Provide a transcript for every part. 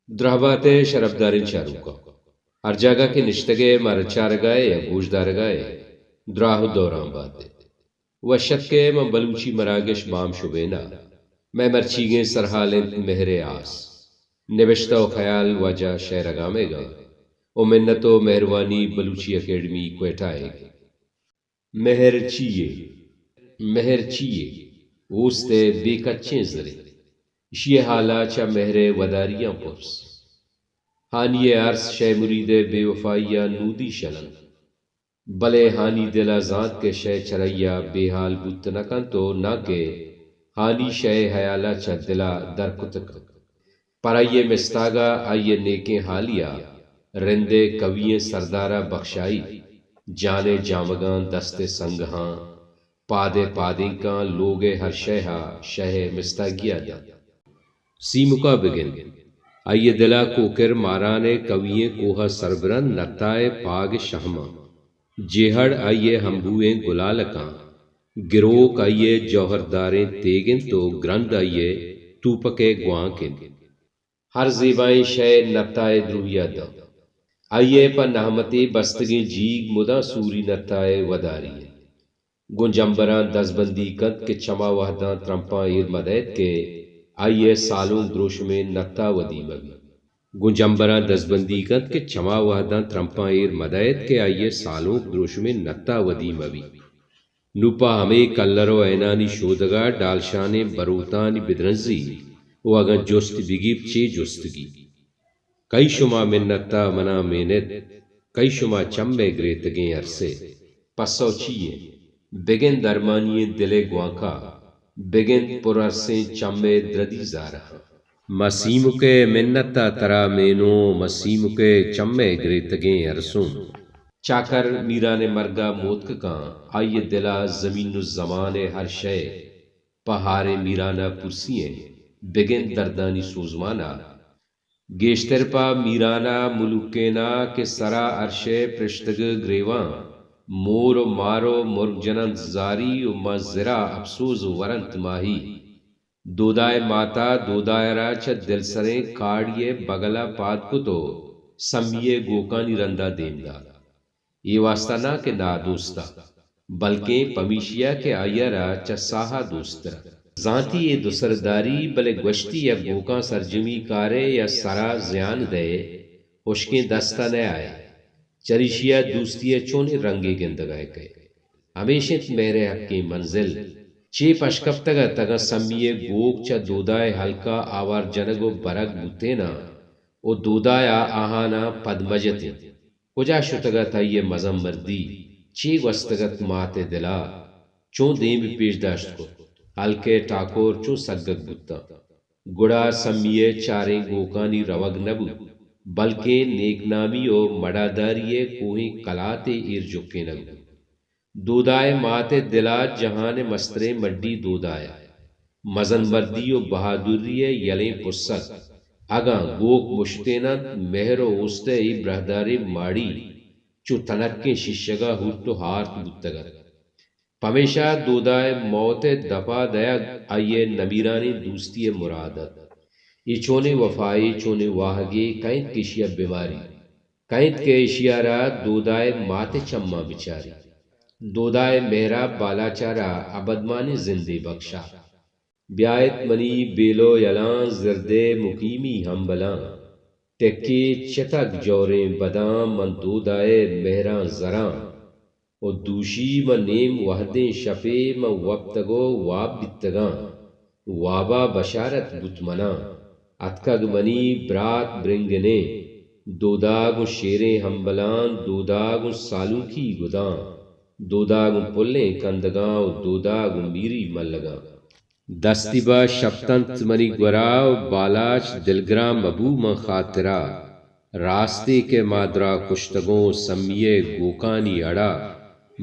دراہ بات ئے شرپداریں چاروکاں، ہر جاگہ کہ نشتگ ئے مارا چارگ ءَ ئے یا گوشدارگ ءَ ئے، دراہ ءُ دوران بات ئے۔ وش اتک ئے ماں بلوچی مراگش بام شبین ءَ۔ مئے مرچیگیں سرحال اِنت مہر ءِ آس۔ نبشتہ ءُ خیال واجہ شئیر اگامئیگاں ءُ منت ءُ مہروانی بلوچی اکیڈمی کوئٹہ ءِ۔ مہر چی یے؟ مہر چی یے؟ اوست ءِ بے کچیں زرے۔ ایشی ءِ حال ءَ چہ مہر ءِ وداریاں پرس۔ ہانی ءِ ارس شے مرید ءِ بے وفائی ءَ نودی شل اَنت۔ بلے ہانی دل ءَ زانت کہ شے چرئی ءَ بے حال بوت نہ کنت ءُ ناں کہ ہانی شے ءِ ہیال ءَ چہ دل ءَ در کتگ کنت۔ پر آئی ءِ مستاگ ءَ آئی ءِ نیکیں حالی ءَ رند ءِ کوی ئیں سردار ءَ بخشائی، جان ءِ جامگاں، دست ءِ سنگہاں، پاد ءِ پادینکاں، لوگ ءِ ہر شے ءَ شے ءِ مستاگی ءَ دنت۔ سیمک ءَ بگند، آئی ءِ دل ءَ کوکر ماران ءِ کوی ئیں کوہ ءَ سربرنت، نتا ءِ پاگ ءِ شہماں۔ جیہڑ آئی ءِ ہمبوئیں گلالکاں، گروک آئی ءِ جوہرداریں تیگ اِنت ءُ گرند آئی ءِ توپک ءِ گوانک اِنت۔ ہر زیبائیں شے نتا ءِ دروہی ءَ داں۔ آئی ءِ پہ نہمتے بستگیں جیگ مدام سوری نتا ءِ وداری اِنت۔ گوں جمبراں دزبندی کنت کہ چما وہداں ترمپاں ایر مہ دئیت کہ آئی ءِ سالونک دروشمیں نتا ودی مہ بیت۔ گوں جمبراں دزبندی کنت کہ چما وہداں ترمپاں ایر مہ دئیت کہ آئی ءِ سالونک دروشمیں نتا ودی مہ بیت۔ نوں پہ ہمے کلر ءُ اینانی شودگ ءَ ڈالشانیں بروتانی بدرنزی ءُ اگاں جست بگیپت چے جستگی؟ کئی شما منت ءَ منا مینت؟ کئی شما چم ءِ گریتگیں ارسے؟ پسو چی اِنت؟ بگند ارمانی ئیں دل ءِ گوانک ءَ، بگند پر ارسیں چم ءِ دردی زارہاں۔ ما سیمک ءِ منت ءَ ترا مینوں، ما سیمک ءِ چم ءِ گریتگیں ارسوں۔ چاکر میران ءِ مرگ ءَ موتک کاں، آئی ءِ دل ءَ زمین ءُ زمان ءِ ہر شے پہ ہاریں میران ءَ پرسی اِنت، بگند دردانی سوزمان ءَ۔ گیشتر پہ میران ءَ ملوکین ءَ کہ سرا ارش ءِ پرشتگ گریواں، مور ءُ مار ءُ مرگ جننت زاری ءُ ماں زرا اپسوز ورنت ماہی۔ دودا ءِ مات ءَ دودا ءَ را چہ دلسریں کاڑی ءِ بگل ءَ پاد کت ءُ سمی ءِ گوکانی رند ءَ دیم دات۔ اے واستا ناں کہ نادوست ءَ، بلکیں پمیشی ءَ کہ آئی ءَ را چہ ساہ ءَ دوستر اَت۔ زانتی اے دو سرداری، بلے گوشتی یک گوکاں سرجمی کارئے یا سرا زیان دئے، ہشکیں دست ءَ نیائے۔ چریشی ءَ دوستی ءِ چونیں رنگے گندگ ءَ کئے؟ ہمیش اِنت مہر ءِ حقیں منزل۔ چے پشکپتگ اَت اگاں سمی ءِ گوک چہ دودا ءِ ہلک ءَ آوار جنگ ءُ برگ بوتیناں ءُ دودا ءَ آہاناں پد مہ جتیں؟ کجا شتگ اَت آئی ءِ مزن مردی؟ چے گوستگ اَت مات ءِ دل ءَ؟ چون دیم پیش داشت کت؟ ہلک ءِ ٹاکر چون سگگ بوتاں؟ گڑا سمی ءِ چاریں گوکانی روگ نہ بوت، بلکیں نیکنامی ءُ مڑاداری ءِ کوہیں کلاتے ایر جکینگ بوت۔ دودا ءِ مات ءِ دل ءَ جہان ءِ مستریں مڈی دودا ءِ مزن مردی ءُ بہادری ءِ یلیں پسگ۔ اگاں گوک مشتین اَنت، مہر ءُ اوست ءِ اے براہداریں ماڑی چو تنکیں شیشگ ءَ ہورت ءُ ہارت بوتگ اَت۔ پمیشا دودا ءِ موت ءِ دپ ءَ دئیگ آئی ءِ نمیرانیں دوستی ءِ مراد اَت۔ اے چونیں وفائے، چونیں واہگے، کئے اِنت کہ ایشی ءَ بہ ماری؟ کئے اِنت کہ ایشی ءَ را دودا ءِ مات ءِ چماں بچاری؟ دودا ءِ مہر ءَ بالاچ ءَ را ابدمانیں زندے بکشا۔ بیایت منی بیل ءُ یلاں، زرد ءِ مقیمی ہمبلاں۔ ٹکے چتگ جوریں بداں، من دودا ءِ مہراں زراں۔ ءُ دوشی من نیم وہدیں شپے، من وپتگ ءُ واب بیتگاں۔ واب ءَ بشارت بوت منا۔ اتکگ منی برات برنگنے۔ دودا گوں شیریں ہمبلاں، دودا گوں سالونکی گداں، دودا گوں پلیں کندگاں ءُ دودا گوں میری ملگاں۔ دستی بہ شپتنت منی گورا ءُ بالاچ، دلگران مبو من خاطرا۔ راستے کہ ما درا کشتگوں، سمی ءِ گوکانی اڑا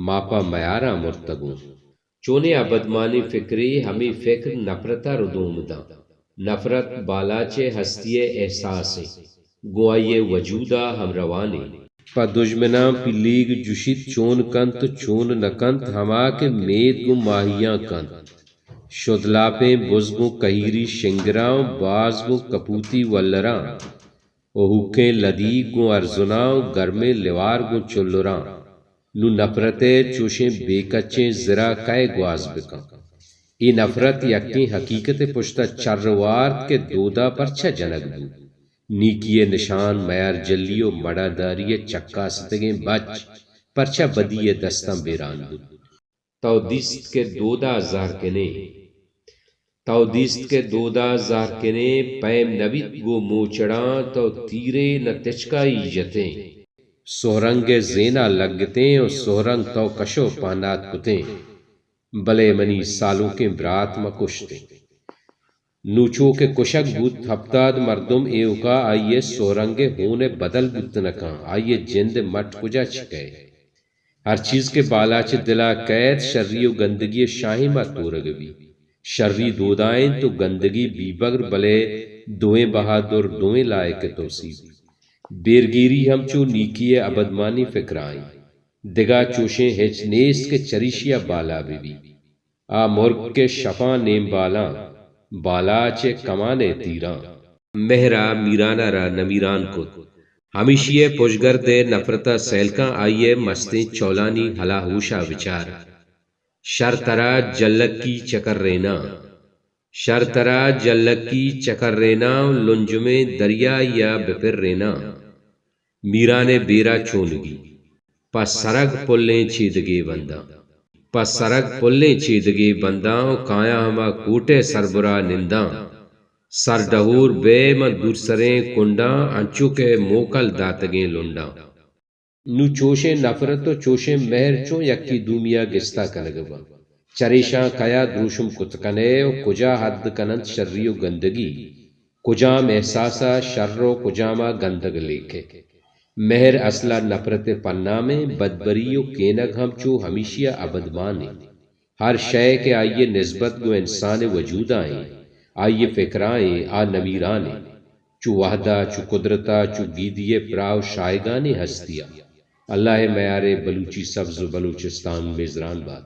ما پہ میاراں مرتگوں۔ چونیں ابدمانیں فکرے، ہمے فکر نفرت ءَ ردوم داں۔ نفرت بالاچ ءِ ہستی ءِ احساسے، گوں آئی ءِ وجود ءَ ہمروانے۔ پہ دژمناں پلیگ جوشیت چون کنت، چون نہ کنت، ہما کہ مید گوں ماہیاں کنت۔ شدلاپیں بز گوں کہیری شنگراں، باز گوں کپوتی ولراں۔ و ہوکیں لدیگ گوں ارزناں و گرمیں لیوار گوں چلراں۔ نوں نفرت ء چوشیں بے کچیں زرا کئے گواز بکن؟ اے نفرت یکیں حقیقت ء پشت ء چر وارت کہ دودا پرچا جنگ بوت؟ نیکی ء نشان میارجلی و مڑاداری ء چکاستگیں بچ پرچا بدی ء دستاں بیران بوت؟ تو دیست کہ دودا زہر کنیں۔ تو دیست کہ دودا زہر کنیں، پیم نہ بیت گوں موچڑاں، تو تیرے نہ تچکائی جتیں۔ سہرنگ ء زینا لگتیں و سہرنگ تو کشو پہنات کتیں۔ بلے منی سالونکیں برات مہ کشتیں۔ نوں چو کہ کشگ بوت، ہپتاد مردم ایوکا آئی ء سہرنگ ء ہون ء بدل بوت نہ کن، آئی ء جند ء مٹ کجا چکئے؟ ہر چیز کہ بالاچ ء دل ء کئیت، شری و گندگی ء شاہیم ء تورگ بیت۔ شری دودا انت و گندگی بیبگر، بلے دوئیں بہادر، دوئیں لائق ء توسیپ۔ بیرگیری ہم چو نیکی ء ابدمانی فکرا انت۔ دگہ چوشیں ہچ نیست کہ چریشی ء بالا بہ بیت۔ آ مرگ کہ شپاں نیم بالاں، بالاچ ء کمان ء تیراں۔ مہر ء میران ء را نمیران کت۔ ہمیشی ء پژگرد ء نفرت ء سیلکاں آئی ء مستیں چولانی ہلاہوش ء بچار۔ شر ترا جلکی چکریناں۔ شر ترا جلکی چکریناں، لنجمیں دریائی ء بپریناں۔ میران ء بیرا چونگی۔ پہ سرگ پلیں چیدگے بنداں۔ پہ سرگ پلیں چیدگے بنداں و کایاں ہما کوٹ ء سربرا ننداں۔ سر ڈہور بئے من دورسریں کنڈاں، انچو کہ موکل داتگیں لنڈاں۔ نوں چوشیں نفرت و چوشیں مہر چون یکے دومی ء گستا کنگ بنت؟ چریشاں کیا دروشم کت کنئے و کجا حد کننت شری و گندگی؟ کجام احساس ء شر و کجام ء گندگ لیکئے؟ مہر اصل ء نپرت ء پنام انت، بدبری و کینگ ہم چو ہمیشی ء ابدمان انت۔ ہر شئے کہ آئی ء نسبت گوں انسان ء وجود ء انت، آئی ء فکر ء انت، آ نمیران انت۔ چو وہد ء، چو قدرت ء، چو گیدی ء پراہ و شاہگانیں ہستی ء۔ اللہ ء میار ء بلوچی سبز و بلوچستان میزران بات۔